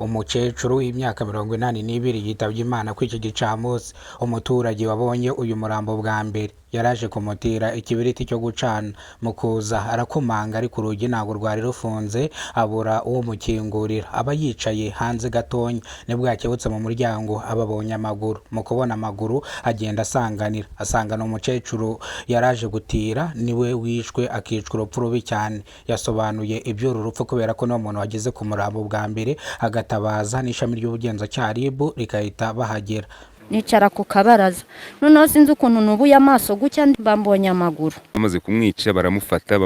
Umukecuru w'imyaka 82 yitabye Imana kuri iki gicamunsi. Umuturage wabonye uyu murambo bwa mbere yaraje kumutira ikibiriti cyo gucana, mu kuza arakomanga ariko urugi ntabwo rwari rufunze, abura uwumukingurira, aba yicaye hanze gatonya, nibwo yakebutse mu muryango aba abonye amaguru. Mu kubona amaguru agenda asanganira, asangana umukecuru yaraje gutira, niwe wishwe akicwa urupfu rubi cyane. Yasobanuye iby'uru rupfu kubera ko niwo muntu wageze ku murambo bwa mbere, agatabaza n'ishami ry'ubugenzacyaha RIB rigahita bahagera. Nicara ku kabaraza, noneho sinzi ukuntu nubuye amaso gutya mbambonye amaguru. Bamaze kumwica baramufata,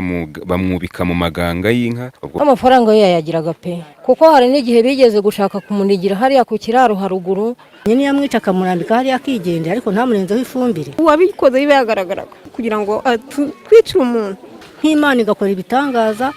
bamwubika mu maganga y'inka. Amafaranga yo yayagiraga pe, kuko hari n'igihe bigeze gushaka kumunigira hariya ku kiraro haruguru. Nyine yamwica akamurambika hariya akigendera, ariko ntamurenzeho ifumbire. Uwabikoze biba yagaragaraga kugira ngo atwicire umuntu. Nk'Imana igakora ibitangaza,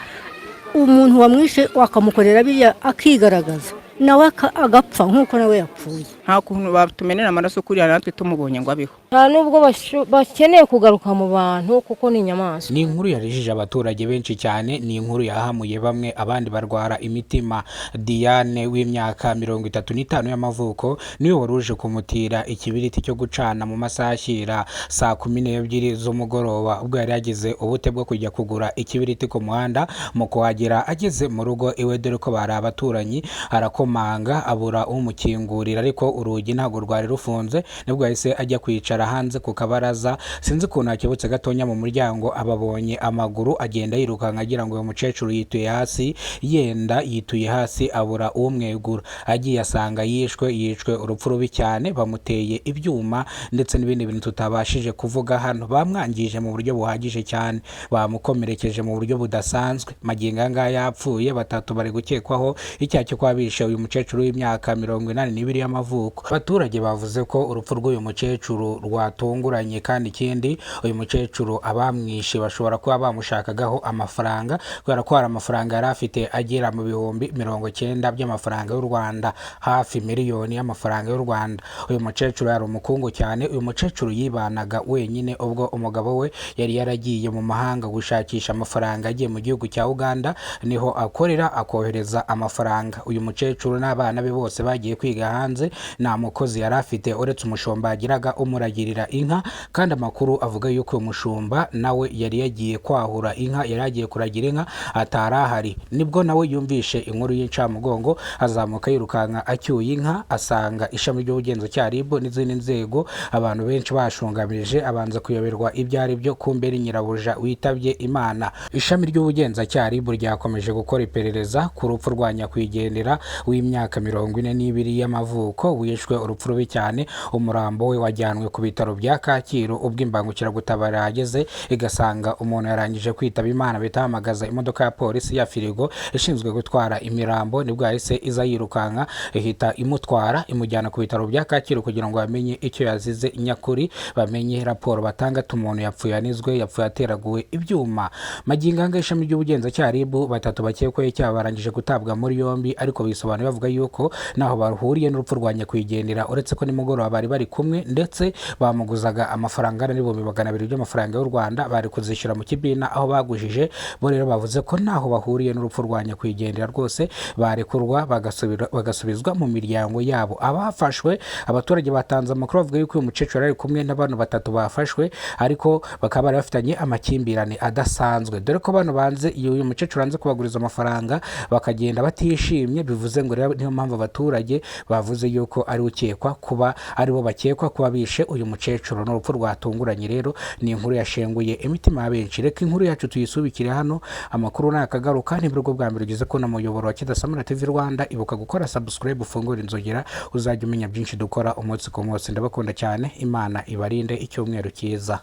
umuntu wamwishe wakamukorera biriya akigaragaza, nawe agapfa nk'uko nawe yapfuye. Nta kuntu batumenera amaraso kuriya natwe tumubonye ngo abeho. Nta nubwo bakeneye kugaruka mu bantu kuko ni inyamaswa. Ni inkuru yarijije abaturage benshi cyane, ni inkuru yahamuye bamwe, abandi barwara imitima. Diane w'imyaka 35 y'amavuko niwe wari uje kumutira ikibiriti cyo gucana mu masaha ashyira saa 12 z'umugoroba, ubwo yari yagize ubute bwo kujya kugura ikibiriti ku muhanda. Mu kuhagera ageze mu rugo iwe, dore ko bari abaturanyi, arakomanga abura umukingurira, ariko urugi ntabwo rwari rufunze, nibwo yahise ajya kwicara hanze ku kabaraza. Sinzi ukuntu akebutse gatonya mu muryango ababonye amaguru, agenda yirukanka agira ngo uyu mukecuru yituye hasi, yenda yituye hasi, abura umwegura. Agiye asanga yishwe, yishwe urupfu rubi cyane, bamuteye ibyuma ndetse n'ibindi bintu tutabashije kuvuga hano. Bamwangije mu buryo buhagije cyane, bamukomerekeje mu buryo budasanzwe. Magingo aya ngaya yapfuye. Batatu bari gukekwaho icyaha cyo kuba bishe uyu mukecuru w'imyaka 82 y'amavuko. Abaturage bavuze ko urupfu rw'uyu mukecuru rwatunguranye, kandi ikindi uyu mukecuru abamwishe bashobora kuba bamushakagaho amafaranga, kubera ko hari amafaranga yari afite agera mu 90,000 by'amafaranga y'u Rwanda, hafi miliyoni y'amafaranga y'u Rwanda. Uyu mukecuru yari umukungu cyane. Uyu mukecuru yibanaga wenyine ubwo umugabo we yari yaragiye mu mahanga gushakisha amafaranga, agiye mu gihugu cya Uganda, niho akorera akohereza amafaranga. Uyu mukecuru n'abana be bose bagiye kwiga hanze, nta mukozi yari afite uretse umushumba yagiraga umuragirira inka, kandi amakuru avuga yuko uyu mushumba nawe yari yagiye kwahura inka, yari yagiye kuragira inka, atari ahari. Nibwo nawe yumvishe inkuru y'incamugongo, azamuka yirukanka acyuye inka, asanga ishami ry'ubugenzacyaha RIB n'izindi nzego, abantu benshi bashungamije, abanza kuyoberwa ibyo ari byo, kumbe ari nyirabuja witabye Imana. Ishami ry'ubugenzacyaha RIB ryakomeje gukora iperereza ku rupfu rwa nyakwigendera w'imyaka 42 y'amavuko wishwe urupfu rubi cyane. Umurambo we wajyanwe ku bitaro bya Kacyiru. Ubwo imbangukiragutabara yahageze igasanga umuntu yarangije kwitaba Imana, bahita bahamagaza imodoka ya polisi ya firigo ishinzwe gutwara imirambo, nibwo yahise iza yirukanka ihita imutwara imujyana ku bitaro bya Kacyiru kugira ngo bamenye icyo yazize nyakuri, bamenye raporo batanga ati umuntu yapfuye anizwe, yapfuye ateraguwe ibyuma. Magingo aya ishami ry'ubugenzacyaha RIB, batatu bakekwaho icyaha barangije gutabwa muri yombi, ariko bisobanuye bavuga yuko naho bahuriye n'urupfu rwa nyakwigendera, uretse ko nimugoroba bari bari kumwe, ndetse bamuguzaga amafaranga angana n'200,000 by'amafaranga y'u Rwanda, bari kuzishyura mu kibina aho bagujije. Bo rero bavuze ko ntaho bahuriye n'urupfu rwa nyakwigendera, rwose barekurwa bagasubizwa mu miryango yabo. Abafashwe, abaturage batanze amakuru bavuga yuko uyu mukecuru ari kumwe n'abantu batatu bafashwe, ariko bakaba bari bafitanye amakimbirane adasanzwe, dore ko bano banze, uyu mukecuru yanze kubaguriza amafaranga bakagenda batishimye. Bivuze ngo rero niyo mpamvu abaturage bavuze yuko ari ukekwa kuba aribo bakekwa kuba bishe uyu mukecuru. Ni urupfu rwatunguranye rero, ni inkuru yashenguye imitima ya benshi. Reka inkuru yacu tuyisubikire hano, amakuru nakagaruka. Nibwo bwa mbere ugeze kubona umuyoboro wa Kidasamura TV Rwanda, ibuka gukora subscribe, ufungure inzogera, uzajya umenya byinshi dukora umunsi ku munsi. Ndabakunda cyane, Imana ibarinde, icyumweru cyiza.